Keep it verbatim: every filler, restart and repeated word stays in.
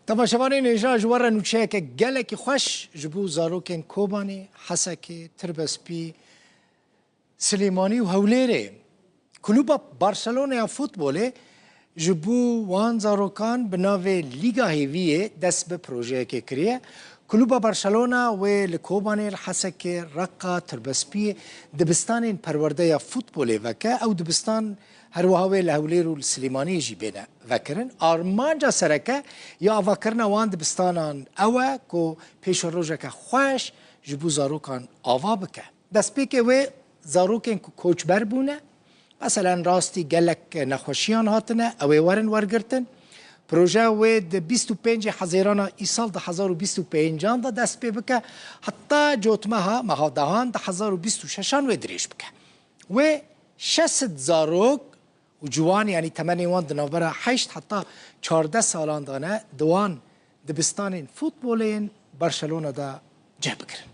Temaşevanên hêja, ji we re nûçeyeke gelekî xweş ji bo zarokên Kobanê, Hesekê, Tirbespî, Silêmanî û Hewlêrê. Klûba Barcelona ya futbolê ji bo wan zarokan bi navê Lîga Hêviyê dest bi projeyekê kiriye. Klûba Barcelona wê li Kobanê, li Hesekê, Reqa, Tirbespiyê dibistanên perwerde ya futbolê veke. Ew dibistan her wiha wê li Hewlêr û li Silêmaniyê jî bêne vekirin. Armanca sereke ya avakirina wan dibistanan ew e ku pêşerojeke xweş ji bo zarokan ava bike. Destpêkê wê zarokên ku koçber bûne, meselen rastî gelek nexweşiyan hatine, ew ê werin wergirtin. Proje wê di bîst û pêncê Hezêrana îsal du hezar û bîst û pêncan de dest pê bike, heta cotmeha meha dehan du hezar û bîst û şeşan wê dirêj bike. Wê şeş sed zarok û ciwan, yanî temenê wan di navbera heşt heta çardeh salan de ne, di wan dibistanên futbolê yên Barcelona de cih bigirin.